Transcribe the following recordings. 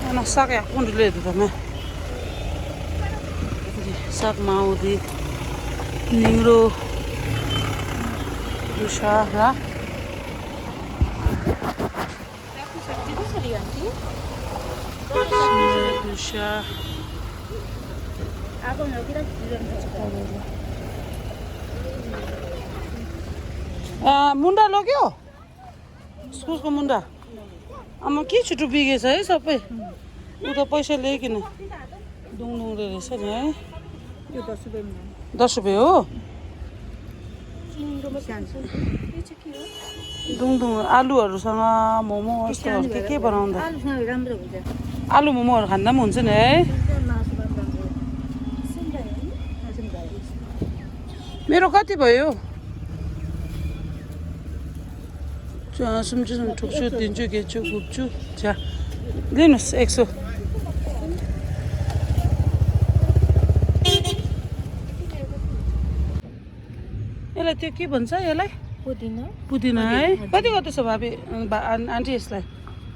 Ana sak ya kun dulu itu kan. Sak mau di ningro Dushara. Dusha. मुन्डा लग्यो उसको मुन्डा आमा के छिटो बिगेछ है सबै उ त पैसा ल्याइकिन दुङदुङले रहेछ नि है यो 10 10 रुपैयाँ रुपैयाँमा हो दुङदुङ आलुहरूसँग मोमो यस्तोहरू के बनाउँदा आलुसँग राम्रो हुन्छ आलु मोमोहरू खाँदा पनि हुन्छ नि है मेरो कति भयो सुम्चु ठुक्छु दिन्छु गेच्छु घुप्छु जा लिनुहोस् 100 यसलाई त्यो के भन्छ यसलाई पुदिना पुदिना है कति गर्दैछ भाबी आन्टी यसलाई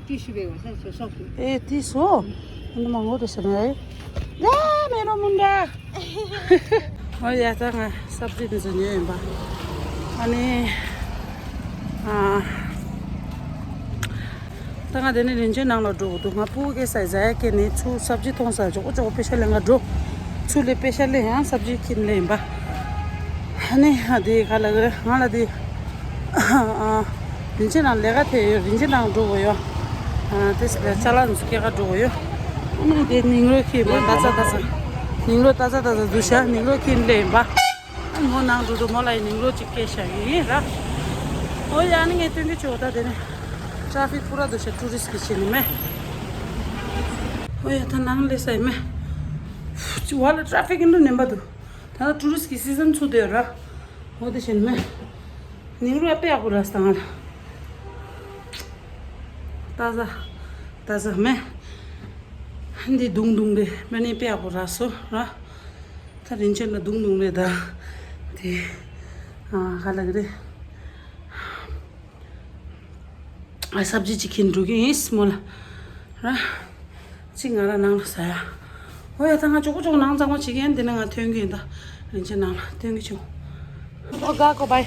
30 रुपैयाँ हुन्छ सक्यो ए 30 हो अनि महँगो रहेछ नि है ला मेरो मुन्डा हो या त सब्जी दिन्छ नि बा अनि tanga dene rinje nang la do do nga pu ke sai za ke ni chu sabji thong sa jo jo pe shale nga do chu le pe shale ha sabji kin le ba ani ade khala ga nga la di rinje nang le ga the rinje nang do yo tes le chala nu ke ga do yo ani de ningro ki ba ningro ta za du sha ningro kin le ba an mo nang do mo lai ningro chi ke sha yi ra o ya ni nge tin chu ta de ne traffic पूरा दूसरे tourist kitchen में ओए था नांग ले साइ में वाला traffic Indu नेम्बा दु था टूरिस्ट की सीजन छु दे रा हो देशन में निंगरु पे आको रास्ता में ताजा ताजा में हंदी दुंग दुंग दे मैंने पे आको रासो रा था रिंचन ला दुंग दुंग दे दा ते खाला गरे सब्जी चिकन रुगी स्मॉल रा चिंगारा नांग साया ओया तंगा जोको जोको नांग जांगो चिकन देना गा थेंगी दा रिंचे नांग थेंगी छु ओगा को बाय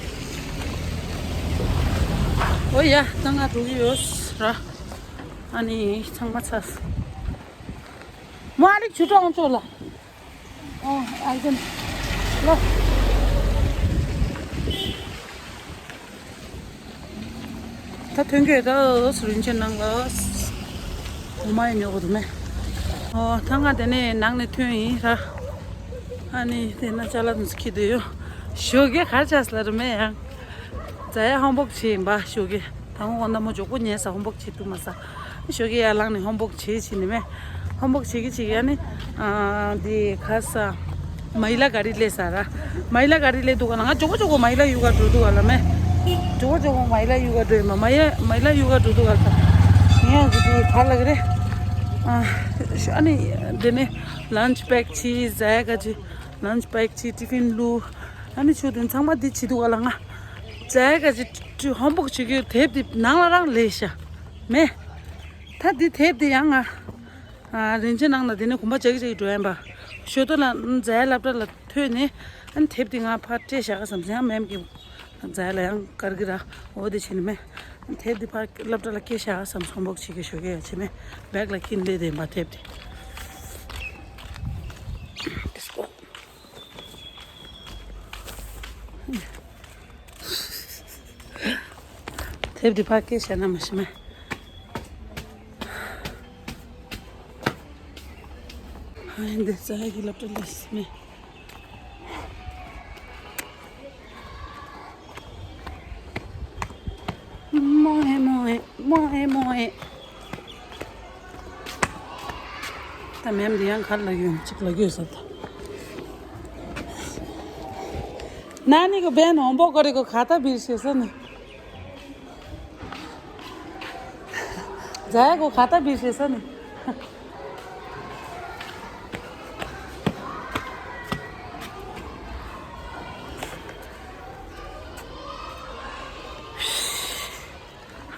ओया तंगा रुगी योस रा अनि छंगमा छस म अलिक छिटो आउँछु होला आइजन ल 다 튕겨다 수린천 난가 오마이 녀고도매 당가되네 낭네 튀이라 아니 되나 잘라든 스키도요 쇼게 가르쳤으라메 자야 한복치 봐 쇼게 당원나 뭐 조고 녀서 한복치 두마사 쇼게 야랑네 한복치 지니메 한복치기 지기야니 디 가사 महिला गाड़ी ले सारा महिला गाड़ी ले दुकान जोको जोको महिला युगा दुदु वालामे जोको जोको महिला युगा दो महिला युगा दुदु वाला यहाँ जुदी खा लग रहे अनि देने लंच पैक चीज जाएगा जी लंच पैक चीज टिफिन लू अनि छुदिन सांमा दी छिदु वाला जाएगा जी हम बुक चिके टेप दी नांगला रंग लेशा मैं था दी टेप दी यांगा रिंचे नांगला देने कुंबा जगी जगी ड्राइम बा शोतो ना जाए लापटा ला थोने अन टेप दी गा फाटे शाका समझा मैम की जाए ला यांग कर गिरा वो दे छिन में टेप दी फाट लापटा ला के शाका सम संबोक छिके शोगे अच्छे में बैग ला किन ले दे बा टेप दी इसको टेप दी फाट के शाना मश में हाँ देख जाएगी लपट लिस्ट में मोहे मोहे मोहे मोहे तमें हम दियां खाल लगी हूँ चिक लगी हो सकता नानी को बहन होमवर्क करे को खाता बिर्से सन जाए को खाता बिर्से सन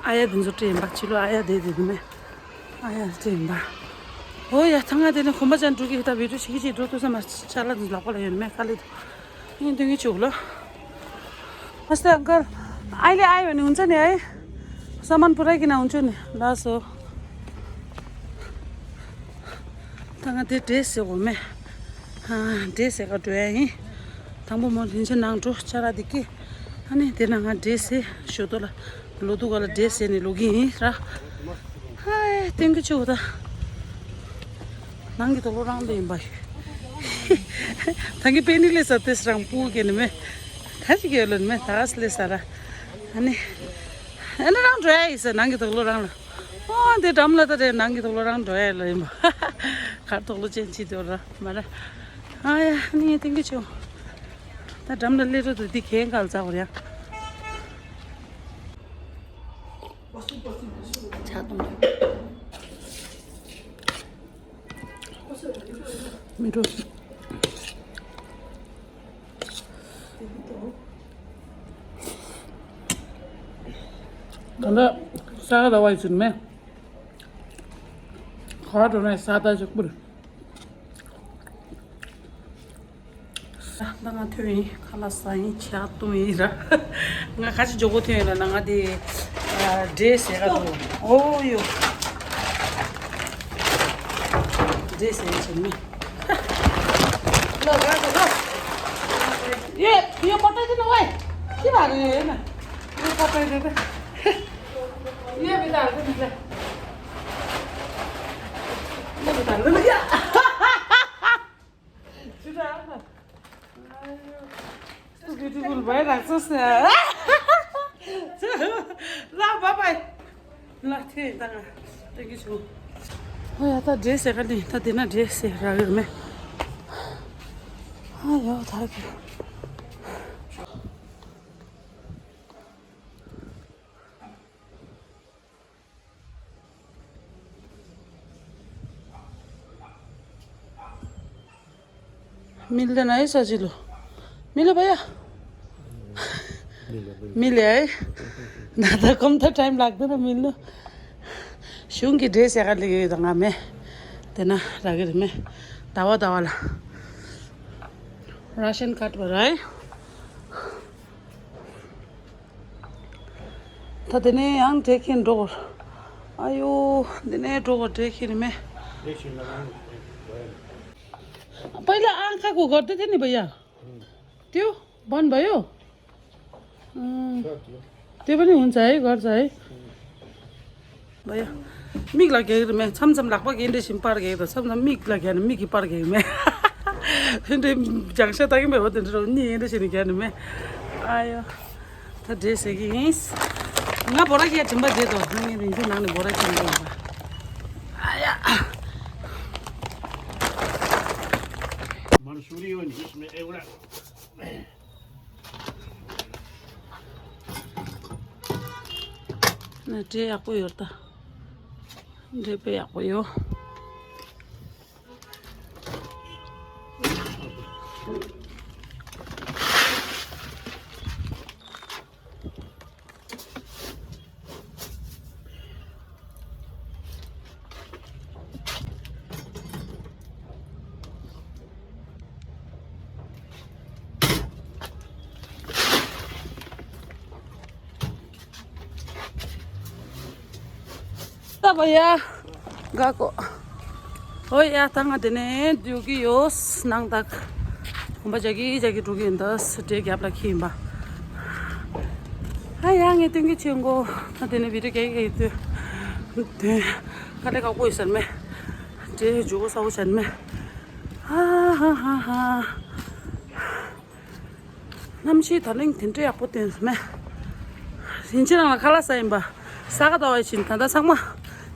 아야 든저 템바 치로 아야 데데네 아야 템바 오야 당아데는 콤바잔 두기 다 비도 시기지 도도서 마 잘라든 라콜레 메 칼리 이 등이 죽을라 अस्ते अंकल अहिले आयो भने हुन्छ नि है सामान पुऱ्याइकन हुन्छु नि लासो तंगा ते ड्रेस हो में हाँ ड्रेस का तो है ही तंबू मोर दिन से नांग तो चला दिखी अने ते नांगा ड्रेस है शो तो ला लोटू वाला ड्रेस है नहीं लोगी ही रा हाय तेंगे चोदा नांगी तो लोरांग दे भाई तंगे पेनी ले सकते रंग पू के में खासी के लन में तास ले सारा अने अने रंग ड्राई से नांगी तो लोरांग oh de damla de nangi to lorang doya le ma kar to lo chen chi do ra mara ay ni tingi chu ta damla le ro di khen kal cha orya cha dong miro 근데 싸가 나와 있으면 가도네 싸다 적불 나가 퇴이 칼라사이 차토이라 나 같이 저거 퇴이라 나가디 드레스 해가지고 오요 드레스 해주면 나가서 예 이거 버터지는 왜 기다려 나 이거 버터야 돼 ये भी डाल they निकले ये भी डाल they भैया चुरा तो beautiful भाई राक्षस ला बाय ला थे तंगा तंगी छु हो या ता ड्रेस है कली ता देना ड्रेस है रागर में हां यो था के मिल्दैन है सजिलो मिल्यो भैया मिल्यो है दादा कम त टाइम लाग्दैन मिल्नु सुंगी ड्रेस यार लगे दंगा में तेना रागे में दावा दावाला राशन कार्ड भराए था देने आंग टेकिन डोर आयो देने डोर टेकिन में पहिला आँखाको गर्दै थियो नि भैया त्यो बन्द भयो त्यो पनि हुन्छ है गर्छ है भैया मिक लाग्यो मैं छमछम लाग्छ गेन्डे सिम पार गएको त छमछम मिक लाग्यो नि मिकी पार गएको मैं 근데 장셔 ताकि मैं होते रहो नि गेन्डे सिम क्या मैं आयो त ड्रेस है कि ना बोरा किया चंबा दे दो नहीं नहीं ना ने बोरा चंबा आया मंसूरी हो इसमें एवढा ना टे आपको योरता टे पे आपको यो भैया गाको हो या तंगा देने दुगी योस नंग तक हम जगी जगी दुगी इंदस टे गैप रखी बा हाय यांग ये तिंगी चिंगो ना देने वीडियो के ते काले का कोई सन में टे जो साउ सन में हा हा हा हा namshi thaling tinte apoten me sinchina khala saimba saga dawai chin tanda sangma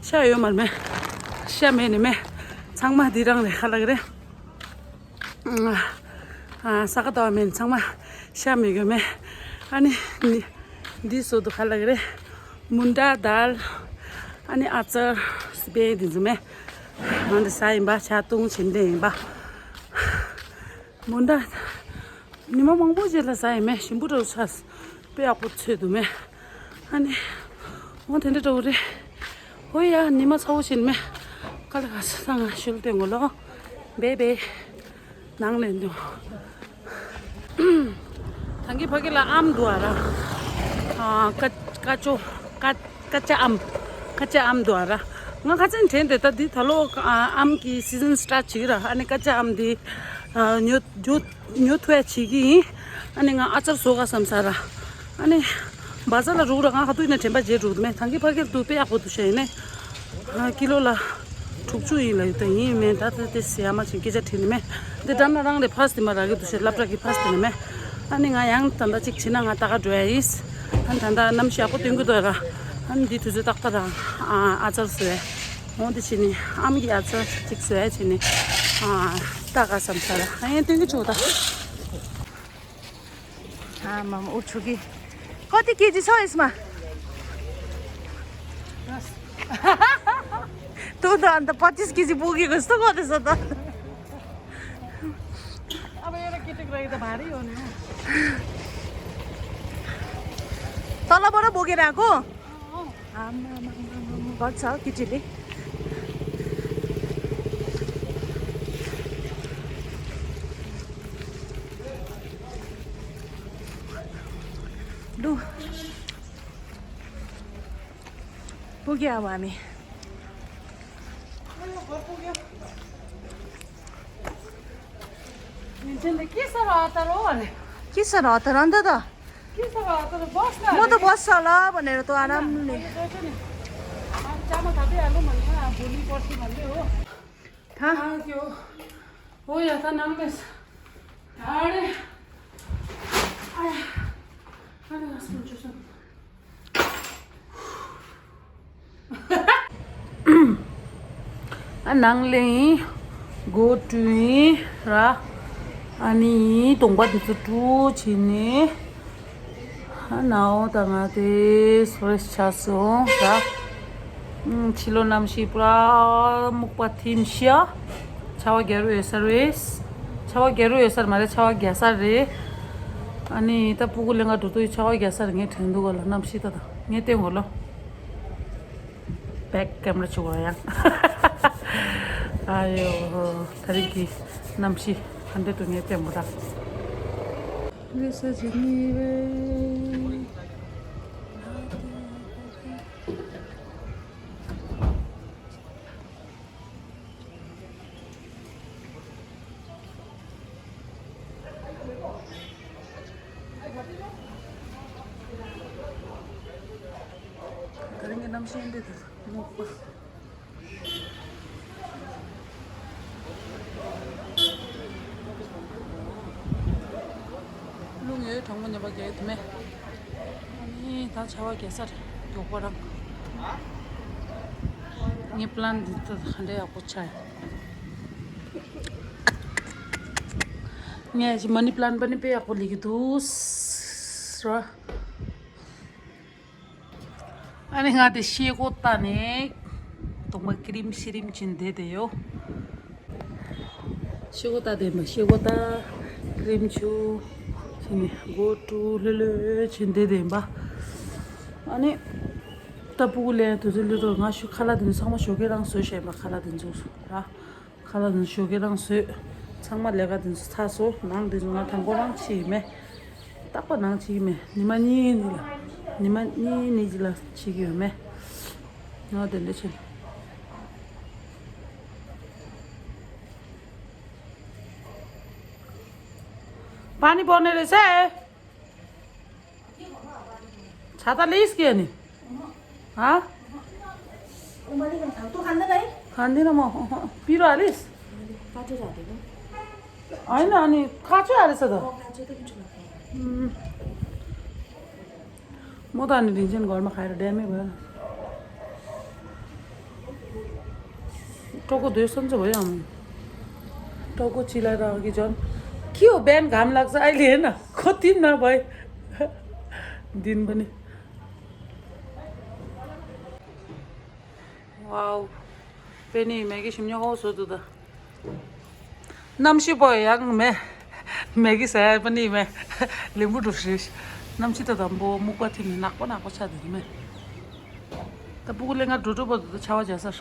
shayo malme shamene me changma dirang le khala gre saga dawa men changma shamege me ani diso do khala gre munda dal ani achar be dinjume mande saimba chatung chinde ba munda Nima मंगबो जेला साइ मे सिम्बुरो सास pay आपो छेदु मे अनि 텐데 우리 호야 니마 사오신매 가서 상아 쉴때 걸로 베베 낭랜도 당기 파길라 암 도와라 까쪼 까짜 암 도와라 nga kachin thende ta di thalo am ki season start chira ani kacha am di nyo thwe chigi ani nga achar soga samsara ani bazala rura nga khatu ina themba je rud me thangi phage tu pe akho tu shene kilo la thukchu yi la ta yi me ta te siama chin ki ja thin me de dan rang de first ma ra ge tu she lapra ki first ne me ani nga yang tanda chik china nga ta ga drais an tanda nam sha ko tingu do ra an di tu tak ta ra achar se Modi चिनी आम की आज ठीक से है चिनी ताका संसार ये तो कुछ होता माम उठुकी कति केजी छ यसमा तँ त अन्त 25 केजी पुगेको जस्तो गर्दैछ त अब एउटा केटीको लागि त भारी हो नि तलबाट बोकेर आएको गर्छ केटीले लु पुग्यो अब हामी के छ र हतार अन्त त म त बस्छ होला भनेर त आरामले हो या त नाम्लेस अरे nangले गोटुई रा अनि तोंबा दुतु छिने नाउ तंगाते फ्रेश छासो रा छिलो नामसी पुरा मुकपाथिमसिया छावा गेरु एसरवेस छावा गेरु एसर मारे छावा ग्यासर रे अनि त पुगुलेंगा दुतु छावा ग्यासर nge थंदु गल नामसी त nge ते होलो बैक कैमरा चुगाया 아유, 다리기 남시 한대 동에 때문다. 그래서 지니왜 다른 게 남시인데도 못 봐. 룽이 정문 여박에 있네. 아니 다 차와 개살 요거랑 이 플랜 ditto 한데 하고 차이. 네 जी मनी प्लान पनि पे आपको लिखी दूस र अनि गाते शेको ताने तो म क्रीम सिरिम चिन्ते देयो शेको ता दे म शेको ता क्रीम छु go to lele chinde demba ani tapule to lele nga shu khala din sama shogerang so sheba khala din zo ra khala din shogerang so changma lega din sa so nang din na thangorang chi me takpa nang chi me nimani ni jila chi gi me na de le chen पानी पर्ने रहेछ छाता लिइस् के अनि खाँदिन म पिरो हालिस् होइन अनि काँचो हालेछ त म त अनि दिन्छु नि घरमा खाएर ड्यामै भयो टाउको धोयो सन्चो भयो आमा टाउको चिलाएर अघि झन् के हो बिहान घाम लाग्छ अहिले हेर्न कति नभए दिन पनि वाउ पेनी मैगी 심령 호소도다 남시 보양 मैगी सा पनि मे लिम्बु दुस्रिस 남시 त दम्बो मुकथिन नाको नाको छ दिमे 또 부글랭가 두두버도 차와져서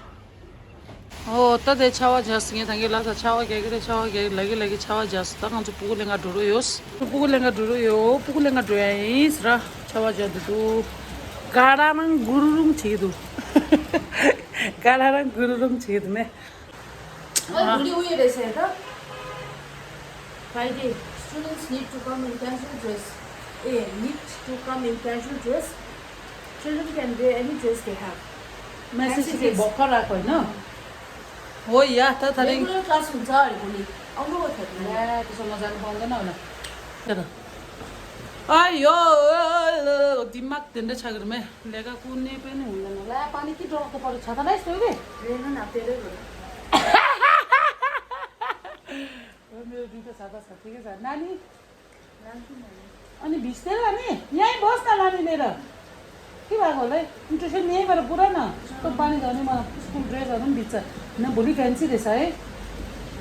떠대 차와졌으니 당길라서 차와게 그래 차와게 레기 차와졌어 당한주 부글랭가 두루요스 부글랭가 두루요 부글랭가 두야이스라 차와져도 가라는 구르릉 제도 가라는 구르릉 제도네 우리 우유에서 Friday, students need to come in casual dress. Need to come in casual dress. Children can wear any dress they have. 메시지 뭐 거라고 있나? 오야 더 다른 Regular class हुन्छ भोलि आउनु पर्छ 네, त्यसो मजाले पाउँदैन होला हेर आयो दिमाग दिँदै छ घरमा लेगा कुनै पनि हुँदैन ला पानी के डरको पर्छ छाता नै यस्तो के रेन नाप्दै गयो मेरो दुईटा छाता छ ठिकै छ नानी अनि भिज्दै लाने यहीँ बस् न लाने लिएर के भएको होला है ट्युसन यहीँबाट पुरा न यस्तो पानी झर्ने मलाई स्कुल ड्रेसहरू पनि भिज्छ न भोलि फ्यान्सी रहेछ है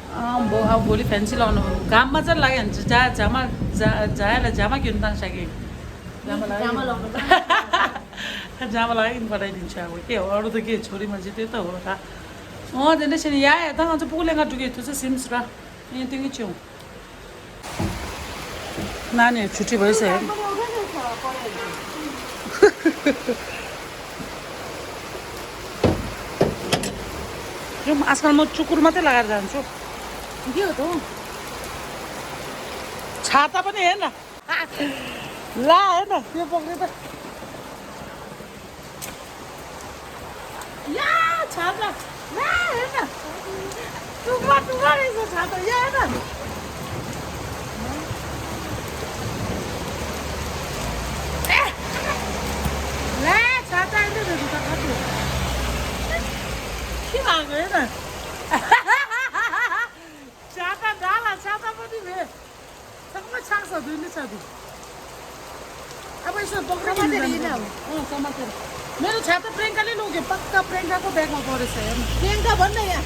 अब भोलि फ्यान्सी लाउनु घाममा चाहिँ लाग्यो भने जामा किन्नु तान्छ कि जामा लाग्यो पठाइदिन्छु अब के हो अरू त के छोरी मान्छे त्यही त हो र जेनेरेसन यहाँ यता आउँछ पुगलेगा टुके त्यो चाहिँ सिम्स र यहाँ त्यो च्याउ नानीहरू छुट्टी भइसक्यो आजकल म चुकुर मात्रै लगाएर जान्छु के हो त छाता पनि हेर्न ला हेर्न त्यो पक्रियो त या छाता ला हेर्न टुक्रा रहेछ छाता या हेर्न ला छाता अहिले त कति के भएको हेर्न छाता डाला छाता पनि भए सबै छाक्छ दुईले छ अब यसो समातेर मेरो छाता प्रियङ्काले लग्यो पक्का प्रियङ्काको ब्यागमा परेछ हेर्नु प्रियङ्का भन्न यहाँ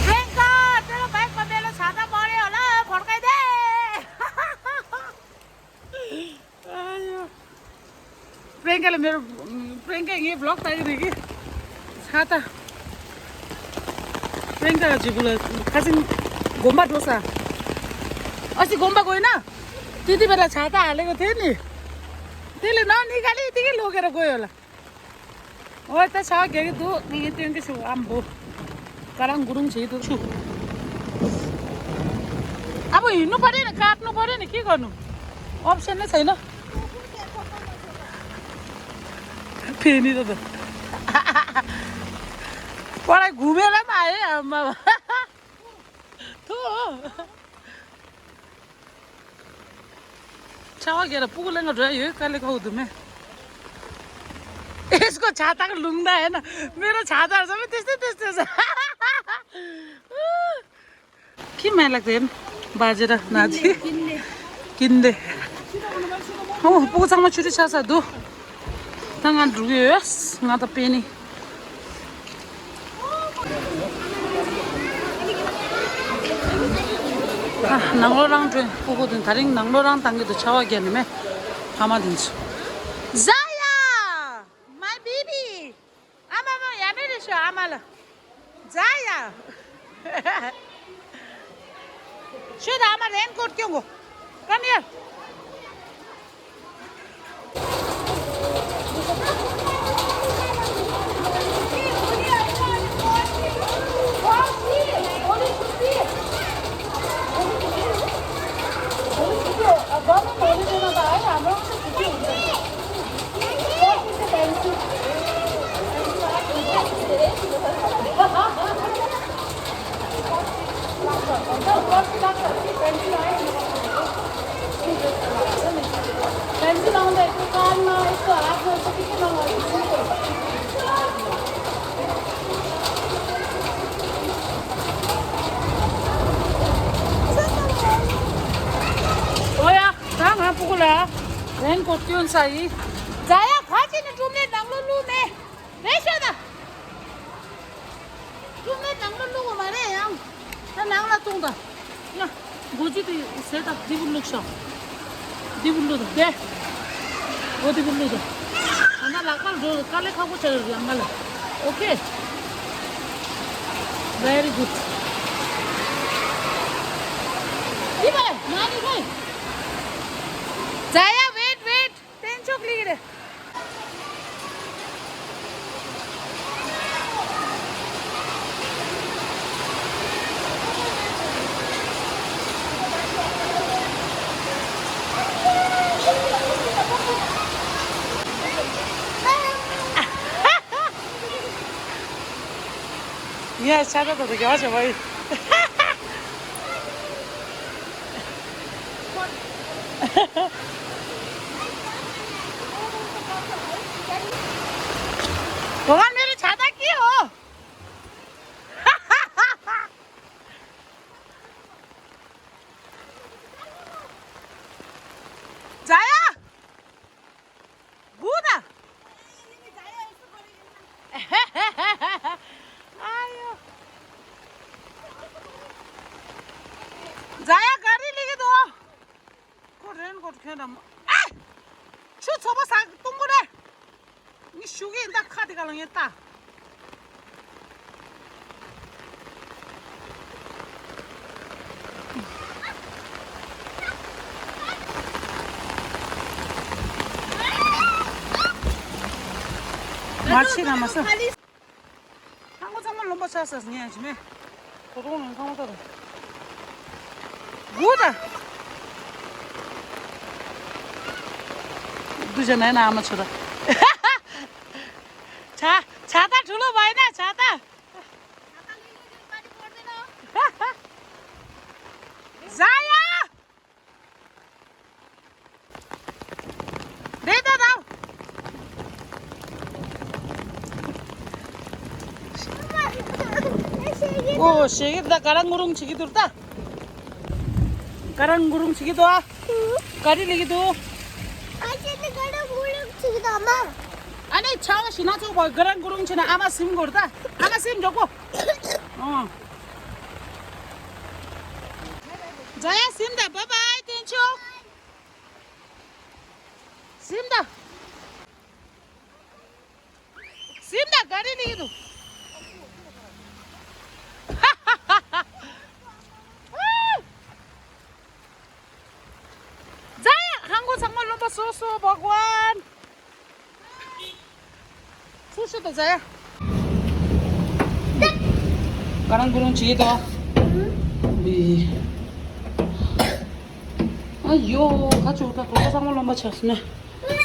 प्रियङ्का तेरो ब्यागमा मेरो छाता पर्यो होला फर्काइदे प्रियङ्काले मेरो प्रियङ्का यही भ्लग तारिदियो कि छाता प्रियङ्का झिकुलो खासिङ घुम्बा डोसा अस्ति गुम्बा गएन त्यति बेला छाता हालेको थियो नि त्यसले ननिकाली यतिकै लगेर गयो होला हो त छ के तु त्यो छु आम्बो कराङ गुरुङ छ छु अब हिँड्नु पर्यो नि काट्नु पर्यो नि के गर्नु अप्सन नै छैन फेरि त पढाइ घुमेर पनि आएँ आमा छावा पुगलेंगा ड्राई कल खाऊँ इसको छाता को लुंगदा है ना मेरा छाता सब त्यस्तै के माया लाग्छ हेर्नु बाजेर नाची किन्दै हो पुगसँग छुरी छ दु तँगा ढुग्यो यस न त Penny 낭로랑 좀 보거든 다른 낭로랑 당겨도 차와기하네 하마 딘수 자야 my baby 아마마 야메르쇼 아마라 자야 쇼다 아마 레인코트 껴고 come here pencil आउँदा यस्तो कानमा यस्तो हातमा यस्तो के लगाएको ओया थाहा पुगला रेनकोट क्यों चाहिए जाया खाची ने तुमने नंगलो लू में रेशा दा तुमने नंगलो लू को मारे यार ना नंगला तुंगा ना बुझी तो सेट अप दिबुल लुक शॉप दिबुल लुक दे वो दिबुल लुक अन्ना लाकर जो काले खाओ चल रही अंगला Okay. Very good. Iba, nani koi? Jaya, wait. Ten chocolate. Yeah, chada to the gacha boy. भगवान मेरी छाता की हो? जाया बुदा आयो जाया गाड़ी लेके दो को रेनकोट खेना छु छोबा सा तुंगुरे 니 슈기 인다 카드 가능했다. 마치 남았어. 한국 정말 너무 쌌어. 그냥 지금 도로는 상호다로. 뭐다? 두잖아 나 아마 쳐다. 자, 자다 ठुलो भएन जाता जाया दे दो दाओ ओ शेगिर दा 가랑구름 치기 둘다 가랑구름 치기 도와 가리 리기 도 아저씨 가랑구름 치기 도 엄마 아니 차가 신나서 뭐 그런 구름치나 아마 심 거다 아마 심 저거 자야 심다 바이바이 땡초 심다 가리 리기도 자야 한국 정말 너무 소소 भगवान 수수도 자야. 가랑구름 지도. 미. 아요 가져올까 동사상을 넘어 쳤네.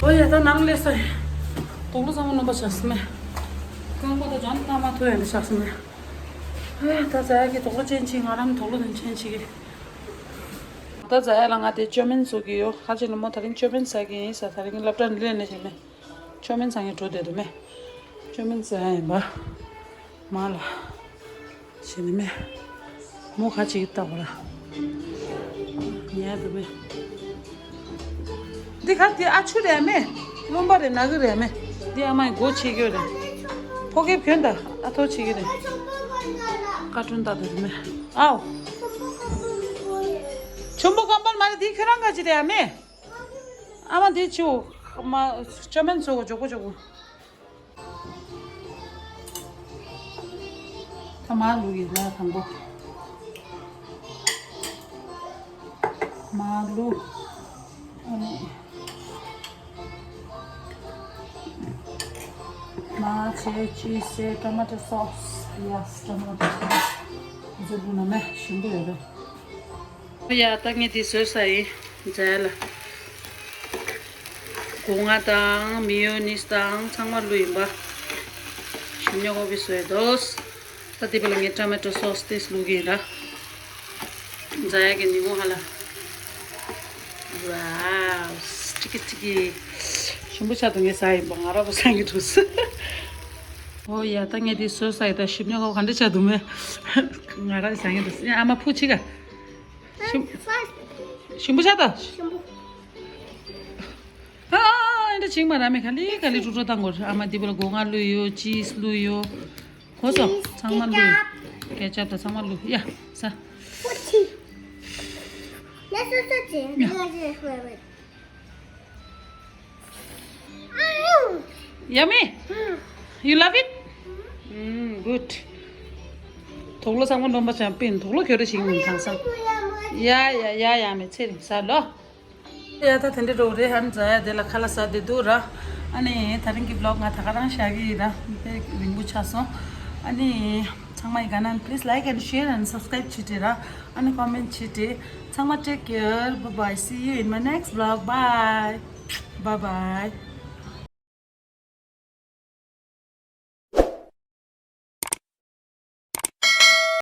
어야 다 남les어. 동사상을 넘어 쳤네. 그거보다 전 남아 둬야 돼 쳤네. 다 자야기 동로 젠칭 하람 동로는 젠치기. 다 자야랑한테 쪼면 속이요. 하지는 못하는 쪼면 사기 있어. 다른 랍단 리네 지네. 쪼면 상에 줘대도매. 쪼면 사이 봐. 말아. 지금에 뭐 같이 있다고라. 야도매. 네가 네 아추래매. 롬바레 나그래매. 네 아마 고치기래. 포기 편다. 아토 치기래. 까준다더매. 아우. 전복 한번 말이 네 그런 가지래매. 아마 대치오. 아마 쪼면 저거. 마루이다 당고 마루 아니 마체 치즈 토마토 소스 야스 토마토 소스 이제 분하면 신부여도 야 땅에 디소사이 잘라 공화당 미요니스당 창말로 임바 신녀고비스에 도스 tadi belum tomato sauce tes lugi dah jaya gini mo hala wow ciki shumbu chadunge sai bang arabo sangi dus oh ya tange di sauce sai da shimnya ko khande chadume ngara sangi dus ya ama puchiga shumbu chada ini cingma rame kali tutu tanggur ama di bela gonga luyo cheese luyo 거서 장만루 케첩도 장만루 야 자 꼬치 내 소스지 내가 이제 왜 Yummy you love it good. Thoglo sang mon ba champion. Thoglo kyore sing min thang sang. Ya me cheri sa lo. Ya ta thende ro re han ja de la khala sa de dura. Ani tharing ki vlog nga thakaran shagi ra. Ringbu chaso. Ani changma ganan please like and share and subscribe chitira. Ani comment chite. Changma take care. Bye bye. See you in my next vlog. Bye. Bye bye.